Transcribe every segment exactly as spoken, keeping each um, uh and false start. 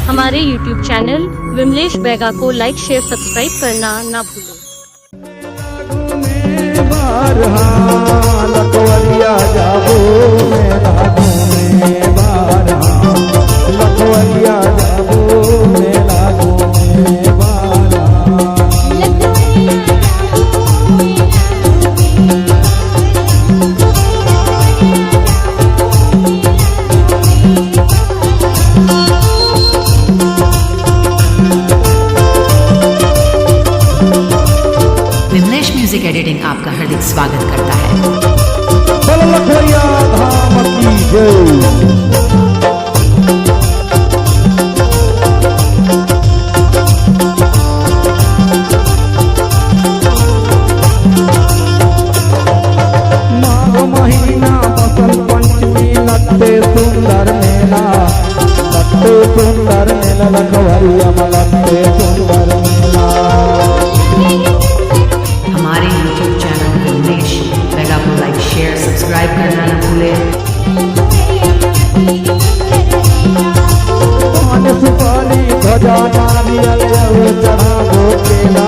हमारे YouTube channel Vimlesh Baiga को लाइक, share, subscribe करना ना भूलें। विमलेश म्यूजिक एडिटिंग आपका हार्दिक स्वागत करता है। बोलो लखवैया धाम की जय। माघ महीना बसंत पंचमी लगथे सुंदर मेला, लगथे सुंदर मेला लखवैया में लगथे सुंदर मेला। हमारे YouTube चैनल विमलेश बैगा को लाइक, शेयर, सब्सक्राइब करना ना भूलें। पान सुपारी ध्वजा नारियल अउ चढ़ाबो केला,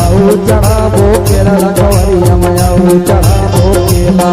अउ चढ़ाबो केला लखवैया में अउ चढ़ाबो केला।